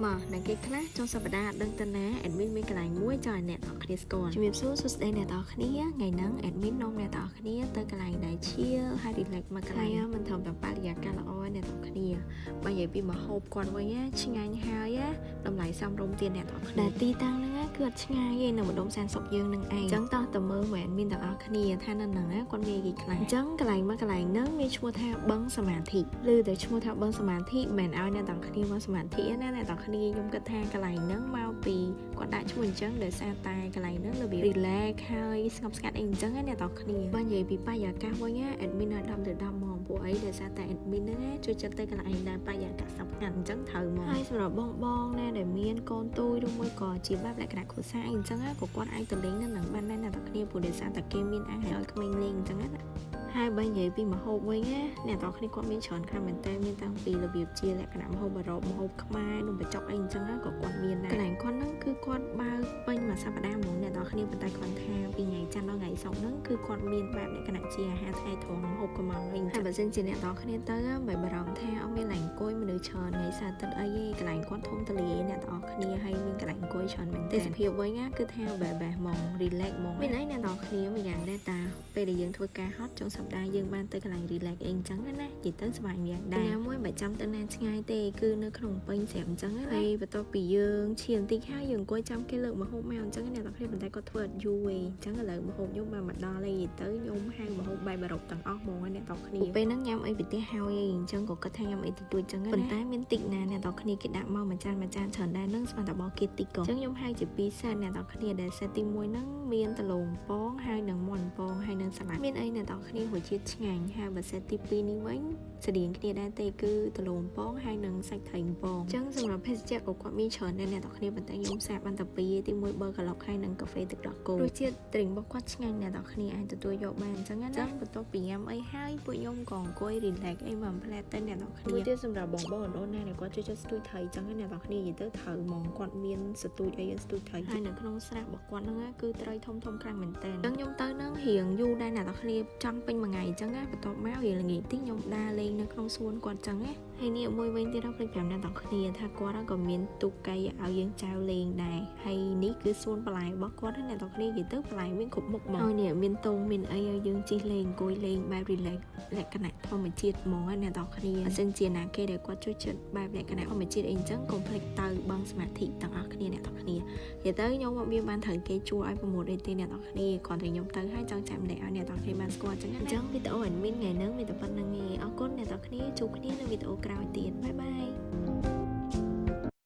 មកអ្នកគេខ្លះចុងសប្តាហ៍អត់ដឹងទៅណា admin មានកន្លែងមួយចង់ឲ្យអ្នកទាំងអស់គ្នាស្គាល់ជំរាបសួរសួស្តីអ្នកទាំងអស់គ្នាថ្ងៃហ្នឹង admin នាំអ្នកទាំងអស់គ្នាទៅកន្លែងដែល chill ហើយ relax មកកន្លែងមិនត្រឹមតែបរិយាកាសល្អអ្នកទាំងអស់គ្នាបើនិយាយពីម្ហូបគាត់វិញណាឆ្ងាញ់ហើយណាតម្លៃសមរម្យទៀតអ្នកទាំងអស់គ្នាដែលទីតាំងហ្នឹងណាគឺអត់ឆ្ងាយទេនៅម្ដុំសែនសុខយើងនឹងឯងអញ្ចឹងតោះទៅមើលមើល admin ទាំងអស់គ្នាថានៅហ្នឹងណាគាត់មានអីគេខ្លះអញ្ចឹងកន្លែងមកកន្លែងហ្នឹងមានឈ្មោះថាបឹងសមាធិឬតែឈ្មោះថាបឹងសមាធិមិនមែនឲ្យអ្នកទាំងគ្នាមកសមាធិទេណាអ្នកទាំងគ្នាខ្ញុំគិតថាកន្លែងហ្នឹងមកពីគាត់ដាក់ឈ្មោះអញ្ចឹងដោយសារតែកន្លែងហ្នឹងរបៀប relax ហើយស្ងប់ស្ងាត់អីអញ្ចឹងណាអ្នកទាំងគ្នាបើនិយាយពីបរិយាកាសវិញណា admin ឲ្យ10ទៅ10ហ្មងពួកអីដោយសារតែ admin ហ្នឹងណាចូលចិត្តទៅកន្លែងដែលបរិយាកាសស្ងប់ស្ងាត់អញ្ចឹងត្រូវហ្មងហើយសម្រាប់បងបងណាដែលមានកូនទូចឬមួយក៏ជាបែបលក្ខណៈគ្រួសារអីអញ្ចឹងណាក៏គាត់អាចទៅលេងនៅនឹងបានដែរអ្នកទាំងគ្នាព្រោះដោយសារតែគេមានអាឲ្យក្មេងលេងអញ្ចឹងណាហើយបើនិយាយពីម្ហូបវិញណាអ្នកទាំងគ្នាគាត់មានច្រើនខ្លាំងមែនតើមានតាំងពីរបៀបជាលក្ខណៈម្ហូបអឺរ៉ុបម្ហូបខ្មែរនំបញ្ចុកអីអញ្ចឹងណាក៏គាត់មានដែរកន្លែងគាត់ហ្នឹងគឺគាត់បើកពេញមួយសប្តាហ៍ហ្មងអ្នកទាំងគ្នាប៉ុន្តែគាត់ថាពីថ្ងៃច័ន្ទដល់ថ្ងៃសុក្រហ្នឹងគឺគាត់មានបែបលក្ខណៈជាអាហារថ្ងៃត្រង់ម្ហូបកំងអីហើយបើសិនជាអ្នកទាំងគ្នាទៅមិនបារម្ភថាអត់មានកន្លែងអង្គុយមនុស្សច្រើនថ្ងៃសៅរ៍អាទិត្យអីទេកន្លែងគាត់ធំទូលាយអ្នកទាំងអស់គ្នាហើយមានកន្លែងអង្គុយច្រើនមែនទេសភាពវិញណាគឺថាបែបបែហ្មង relax ហ្មងមានអីអ្នកទាំងគ្នាមួយយ៉ាងដែរតាពេលដែលយើងធ្វើការហត់ចុងសប្តាហ៍យើងបានទៅកន្លែង relax អីអញ្ចឹងណានិយាយទៅសប្បាយយ៉ាងដែរណាមួយមិនចាំទៅណាឆ្ងាយទេគឺនៅក្នុងពេញស្រាប់អញ្ចឹងណាហើយបន្ទាប់ពីយើងឈាមតិចហើយយើងអង្គុយចាំគេលើកម្ហូបមកអញ្ចឹងអ្នកទាំងគ្នាប៉ុន្តែគាត់ធ្វើអត់យូរទេអញ្ចឹងឥឡូវម្ហូបខ្ញុំបានមកដល់ហើយទៅខ្ញុំហៅម្ហូបបែបអឺរ៉ុបទាំងអស់ហ្មងអ្នកទាំងគ្នាពេលហ្នឹងញ៉ាំអីពីផ្ទះហើយអញ្ចឹងក៏គិតថាញ៉ាំអីតិចតួចអញ្ចឹងណាប៉ុន្តែមានតិចណាអ្នកទាំងគ្នាគេដាក់មកមួយចានមួយចានច្រើនដែរហ្នឹងស្មានតែបោះគេតិចក៏អញ្ចឹងខ្ញុំហៅជាពីរ set អ្នកទាំងគ្នាដែល set ទី1ហ្នឹងមានដំឡូងពងហើយនិងមាន់ពងហើយនិងសាឡាត់មានអីអ្នកទាំងគ្នារសជាតិឆ្ងាញ់ហើយបើ set ទី2នេះវិញស្តៀងគ្នាដែរទេគឺដំឡូងពងហើយនិងសាច់ត្រីពងអញ្ចឹងសម្រាប់ភេសជ្ជៈក៏គាត់មានច្រើនដែរអ្នកទាំងគ្នាប៉ុន្តែខ្ញុំសាកបានតែពីរទី1ប៊ឺក្លុកហើយនិងកាហ្វេទឹកដោះគោរសជាតិ drink របស់គាត់ឆ្ងាញ់អ្នកទាំងគ្នាអាចទទួលយកបានអញ្ចឹងណាបន្ទាប់ពីញ៉ាំអីហើយពួកខ្ញុំក៏អង្គុយ relax អីមួយផ្លែទៅអ្នកទាំងគ្នាមួយទៀតសម្រាប់បងបងអូនណាដែលគាត់ចូលចិត្តស្ទូចត្រីអញ្ចឹងអ្នកទាំងគ្នានិយាយទៅត្រូវហ្មងគាត់មានស្ទូចអីស្ទូចត្រីហើយនៅក្នុងស្រះរបស់គាត់ហ្នឹងគឺត្រីធំធំខ្លាំងមែនតើអញ្ចឹងខ្ញុំទៅហ្នឹងរៀងយូរដែរអ្នកទាំងគ្នាចង់ពេញមួយថ្ងៃអញ្ចឹងណាបន្ទាប់មករៀងល្ងាចតិចខ្ញុំដើរលេងនៅក្នុងសួនគាត់អញ្ចឹងណាហើយនេះមួយវិញទៀតដល់ភ្លេចប្រាប់អ្នកទាំងគ្នាថាគាត់ក៏មានទូកកៃឲ្យយើងចែវលេងដែរហើយនេះគឺសួនបន្លែរបស់គាត់ណាអ្នកទាំងគ្នានិយាយទៅបន្លែមានគ្រប់មុខហ្មងហើយនេះមានតងមានអីឲ្យយើងជិះលេងអង្គុយលេងបែប relax លក្ខណៈធម្មជាតិហ្មងណាអ្នកទាំងគ្នាបើសិនជាណាគេដែលគាត់ចូលចិត្តបែបលក្ខណៈធម្មជាតិអីអញ្ចឹងកុំភ្លេចទៅបឹងសមាធិទាំងអស់គ្នាអ្នកទាំងគ្នានិយាយទៅខ្ញុំអត់មានបានត្រូវគេជួលឲ្យ promote អីទេអ្នកទាំងគ្នាគ្រាន់តែខ្ញុំទៅហើយចង់ចែកម្លែកឲ្យអ្នកទាំងគ្នាបានស្គាល់អញ្ចឹងណាអញ្ចឹងវីដេអូ admin ថ្ងៃហ្នឹងមានតែប៉ុណ្្នឹងឯងអរគុណអ្នកទាំងគ្នាជួបគ្នានៅវីដេអូក្រោយទៀត bye bye.